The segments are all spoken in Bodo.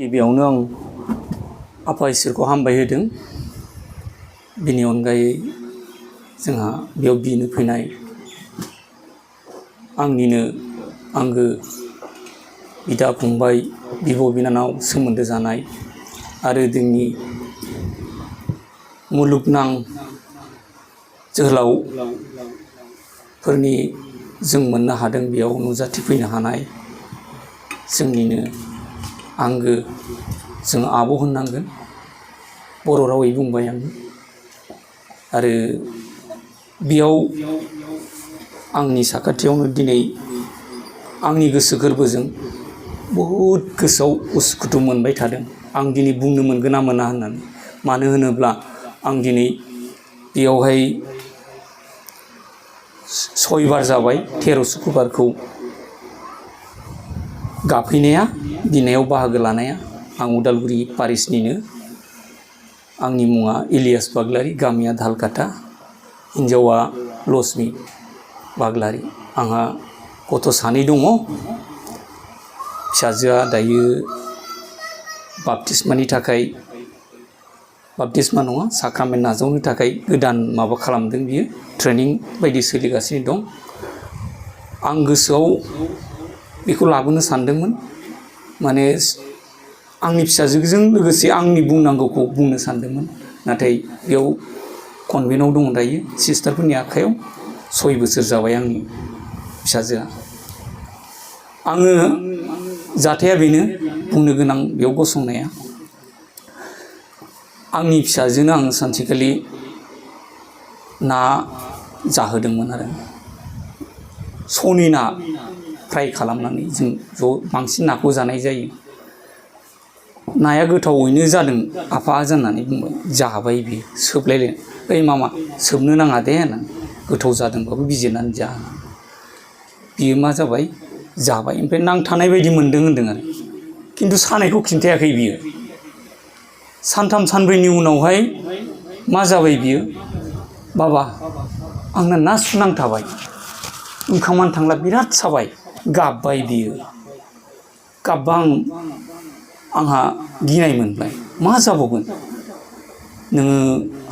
गिबियावनो आं आफा इसोरखौ हामबाय होदों। बिनि अनगायै जोंहा बेयाव बिनो फैनाय आंनिनो आंगो बिदा फंबाय बिब' बिनानाव सोमोन्दो जानाय आरो जोंनि मुलुगनां जोहोलावफोरनि जों मोननो हादों बेयाव नुजाथिफैनो हानाय जोंनिनो आंगो जों आब' होननांगोन बर' रावै बुंबाय आं। आरो बेयाव आंनि साखाथियावनो दिनै आंनि गोसो गोरबोजों बहुद गोसोआव उसुखुथु मोनबाय थादों। आं दिनै बुंनो मोनगोन ना मोना होननानै, मानो होनोब्ला आं दिनै बेयावहाय 6 बार जाबाय 13 सुक्रुबारखौ गाफैनाया, बिनायाव बाहागो लानाया। आं उदालगुरि पारिसनिनो। आंनि मुङा इलियास बाग्लारि, गामिया धालकाटा, हिन्जावा लक्ष्मी बाग्लारि। आंहा गथ' 2 दङ। फिसाजोआ दायो बाप्तिस्मानि थाखाय, बाप्तिस्मा नङा साक्रामेन्ट नाजावनो थाखाय गोदान माबा खालामदों, बियो ट्रेनिं बायदि सोलिगासिनो दं। आं गोसोआव बेखौ लाबोनो सानदोंमोन, माने आंनि फिसाजोजों लोगोसे आंनि बुंनांगौखौ बुंनो सानदोंमोन। नाथाय बेयाव कनभेन्टआव दङ दायो सिस्टारफोरनि आखायाव। 6 बोसोर जाबाय आंनि फिसाजोआ। आङो जाथाया बेनो बुंनो गोनां बेयाव गसंनाया। आंनि फिसाजोनो आं सानसेखालि ना जाहोदोंमोन आरो स'नि ना फ्राय खालामनानै। जों ज' बांसिन नाखौ जानाय जायो। नाया गोथावैनो जादों आफा जानानै बुंबाय, जाबाय बियो सोबलायलाय। ओइ मामा सोबनो नाङा दे होननानै, गोथाव जादोंबाबो बिजिरनानै जा। बियो मा जाबाय, जाबाय। ओमफ्राय नांथानाय बायदि मोनदों होनदों आरो, खिन्थु सानायखौ खिन्थायाखै बियो। 3 सानब्रैनि उनावहाय मा जाबाय बियो, बाबा आंना ना सुनांथाबाय, ओंखामानो थांला, बिराद साबाय। गाबबाय बियो। गाबबा आंहा गिनाय मोनबाय, मा जाबावगोन। नोङो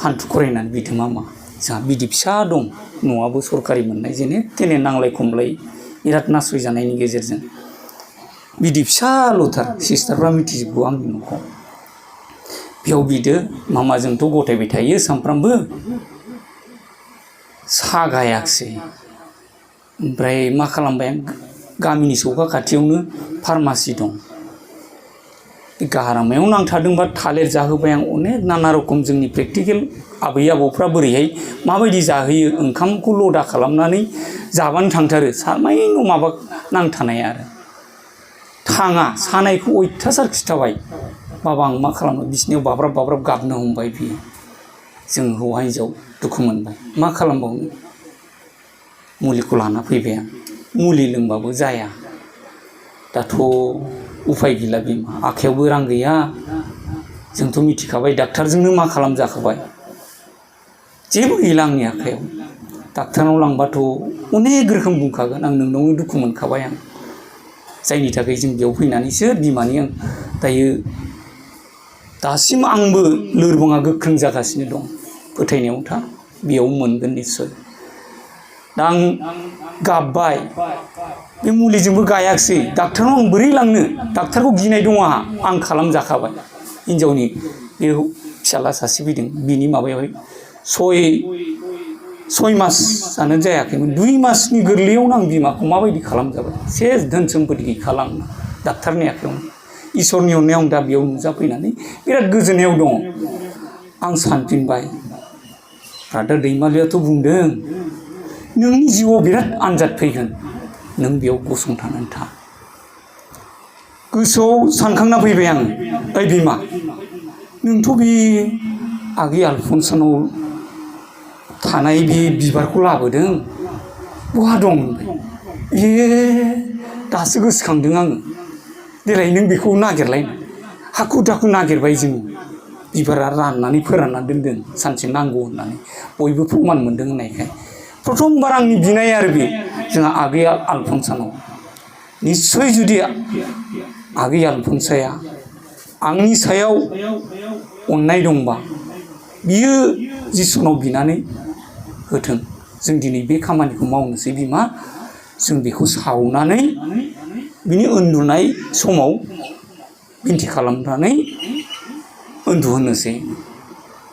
हान्थु खरायनानै बिदो मामा, जोंहा बिदि फिसा दं, न'आबो सरकारि मोननाय, जेने थेने नांलाय खमलाय बिराद नासयजानायनि गेजेरजों बिदि फिसाल'थार। सिस्टारफ्रा मिथिजोबगौ आंनि न'खौ। बेयाव बिदो मामाजोंथ' गथायबाय थायो सामफ्रामबो, सागायाखिसै। ओमफ्राय मा खालामबाय आं, गामिनि सौखा खाथियावनो फार्मासि दं, बे गारामायाव नांथारदोंबा थालिर जाहोबाय आं अनेक नाना रखम। जोंनि प्रेक्टिकेल आबै आबौफ्रा बोरैहाय माबायदि जाहोयो, ओंखामखौ लदा खालामनानै जाबानो थांथारो। सामायन' माबा नांथानाया आरो थाङा, सानायखौ अयथासार खिथाबाय। बाबा आं मा खालामनो, बिसिनायाव बाब्राब बाब्राब गाबनो हमबाय बियो। जों हौवा हिन्जाव दुखु मोनबाय, मा खालामबावनो। मुलिखौ लाना फैबाय आं, मुलि लोंबाबो जाया। दाथ' उफाय गैला, बिमा आखायावबो रां गैया। जोंथ' मिथिखाबाय डाक्टारजोंनो मा खालामजाखाबाय, जेबो गैला आंनि आखायाव। डाक्टारनाव लांबाथ' अनेक रोखोम बुंखागोन। आं नोंनावनो दुखु मोनखाबाय आं, जायनि थाखाय जों बेयाव फैनानैसो बिमानि आं दायो दासिम आंबो लोरबाङा गोख्रों जागासिनो दं। फोथायनायाव था, बेयाव मोनगोन निस्सय। दा आं गाबबाय, बे मुलिजोंबो गायाखिसै। डाक्टारनाव आं बोरै लांनो, डाक्टारखौ गिनाय दं आंहा। आं खालामजाखाबाय। हिन्जावनि बे फिसाला सासे फैदों, बिनि माबायावहाय 6 मासानो जायाखैमोन, 2 मासनि गोरलैयावनो आं बिमाखौ माबायदि खालामजाबाय। सेस धोन सम्पति गैखाला आं डाक्टारनि आखायावनो। इसोरनि अननायाव आं दा बेयाव नुजाफैनानै बिराद गोजोननायाव दङ। आं सानफिनबाय, ब्रादार दैमालुआथ' बुंदों नोंनि जिउआव बिराद आनजाद फैगोन, नों बेयाव गसंथानानै था। गोसोआव सानखांना फैबाय आङो, ओइ बिमा नोंथ' बे आगै आलफनसानाव थानाय बे बिबारखौ लाबोदों, बहा दं होनबाय। दासो गोसोखांदों आङो। देलाय नों बेखौ नागिरलाय। हाखु दाखु नागिरबाय जों। बिबारा राननानै फोरानना दोनदों, सानसे नांगौ होननानै बयबो प्रमान मोनदों होननायखाय। प्रथमबार आंनि बिनाय आरो बे जोंहा आगै आलफनसानाव। निस्सय जुदि आगै आलफनसाया आंनि सायाव अननाय दंबा बियो जिसुनाव बिनानै होथों। जों दिनै बे खामानिखौ मावनोसै बिमा। जों बेखौ सावनानै बिनि उन्दुनाय समाव बिन्थि खालामनानै उन्दुहोनोसै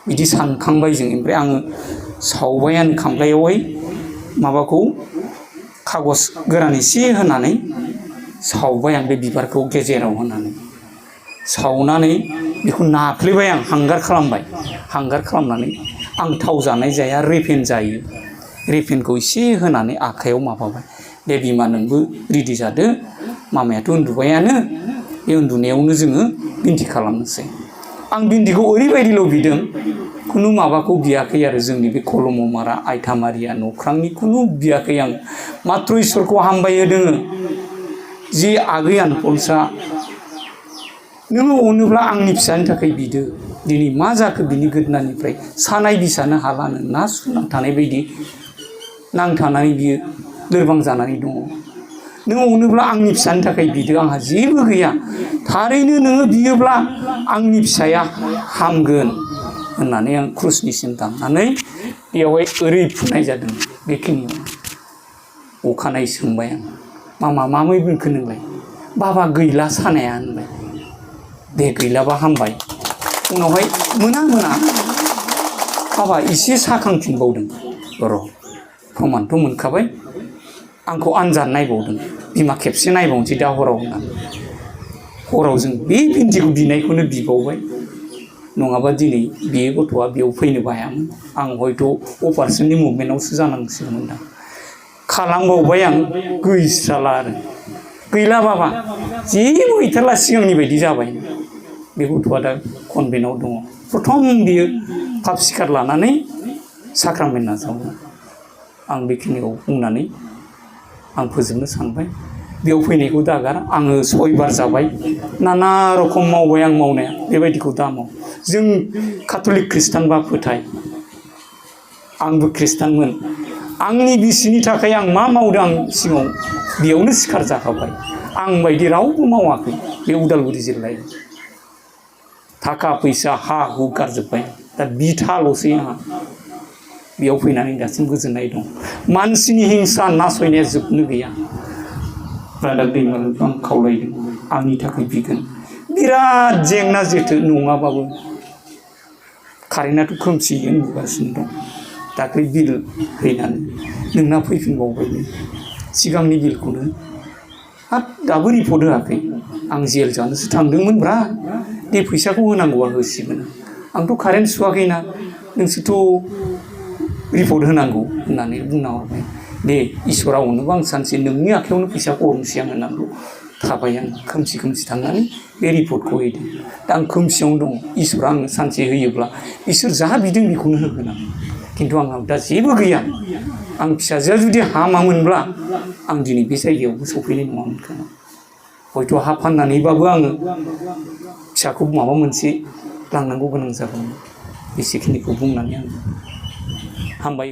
बिदि सानखांबाय जों। ओमफ्राय आङो सावबायानो खामफ्लायावहाय माबाखौ खागज गोरान एसे होनानै सावबाय आं बे बिबारखौ गेजेराव होनानै सावनानै बेखौ नाफ्लेबाय आं हांगार खालामबाय। हांगार खालामनानै आं थाव जानाय जाया रिफाइन जायो। रिफाइनखौ एसे होनानै आखाइयाव माबाबाय। दे बिमा नोंबो रेडि जादो, मामायाथ' उन्दुबायानो, बे उन्दुनायावनो जोङो बिन्थि खालामनोसै। आं बिन्थिखौ ओरैबायदिल' बिदों, खुनु माबाखौ बियाखै आरो जोंनि बे कलममारा आयथामारिया नख्रांनि खुनु बियाखै आं। माथ्र इसोरखौ हामबाय होदों जे आगै आनफलसा नोङो अनोब्ला आंनि फिसानि थाखाय बिदो। दिनै मा जाखो बिनि गोदनानिफ्राय सानाय बिसानो हालानो ना सुनां थानाय बायदि नांथानानै बियो लोरबां जानानै दङ। नों अनोब्ला आंनि फिसानि थाखाय बिदो, आंहा जेबो गैया। थारैनो नोङो बियोब्ला आंनि फिसाया हामगोन होननानै आं क्रुसनिसिम दामनानै बेयावहाय ओरै फुनाय जादों बेखिनियाव। अखानायै सोंबाय आं, मामा मामै मोनखो नोंलाय? बाबा गैला सानाया होनबाय। दे गैलाबा हामबाय। उनावहाय मोना बाबा एसे साखांफिनबावदों। र' प्रमानथ' मोनखाबाय, आंखौ आनजाद नायबावदों। बिमा खेबसे नायबावनोसै दा हराव होननानै। हराव जों बे बिन्थिखौ बिनायखौनो बिबावबाय। नङाबा दिनै बे गथ'आ बेयाव फैनोबो हायामोन। आं हयथ' अपारेशननि मुभमेन्टआवसो जानांसिगौमोन दा। खालामबावबाय आं, गैस्राला आरो। गैला बाबा, जेबो गैथारला, सिगांनि बायदि जाबाय। बे गथ'आ दा कनभेन्टआव दङ। प्रथम बियो काप सिखार लानानै साख्रामेन्ट नाजावो। आं बेखिनिखौ बुंनानै आं फोजोबनो सानबाय। बेयाव फैनायखौ दागार। आङो 6 बार जाबाय, नाना रखम मावबाय आं मावनाया। बेबायदिखौ दा माव। जों काथलिक ख्रिस्टानबा फोथाय, आंबो ख्रिस्टानमोन। आंनि बिसिनि थाखाय आं मा मावदों आं सिगाङाव बेयावनो सिखार जाखाबाय। आं बायदि रावबो मावाखै बे उदालगुरि जिल्लायाव। थाखा फैसा हा हु गारजोब्बाय। दा बिथाल'सै आंहा। बेयाव फैनानै दासिम गोजोननाय दं। मानसिनि हिंसा नासयनाया जोबनो गैया। ब्रादार दैमालुखौ आं खावलायदों, आंनि थाखाय बिगोन। बिराद जेंना जेथो नङाबाबो कारेन्टआथ' खोमसियैनो नुगासिनो दं। दाख्लै बिल फैनानै नोंना फैफिनबावबायनो सिगांनि बिलखौनो। हाब दाबो रिपर्ट होआखै। आं जेल जानोसो थांदोंमोनब्रा, दे फैसाखौ होनांगौबा होसिगोन। आंथ' कारेन्ट सुवाखैना, नोंसोरथ' रिपर्ट होनांगौ होननानै बुंना हरबाय। दे इसोरा अनोबा आं सानसे नोंनि आखायावनो फैसाखौ हरनोसै आं होननांगौ थाबाय। आं खोमसि थांनानै बे रिपर्टखौ हैदों। दा आं खोमसियावनो दङ। इसोरा आंनो सानसे होयोब्ला इसोर जा बिदों बेखौनो होगोन आं। खिन्थु आंहा दा जेबो गैया। आं फिसाजोआ जुदि हामामोनब्ला आं दिनै बे जायगायावबो सफैनाय नङामोन खोमा। हयथ' हा फाननानैबाबो आङो फिसाखौ माबा मोनसे लांनांगौ गोनां जागौमोन। बेसेखिनिखौ बुंनानै आं हामबाय।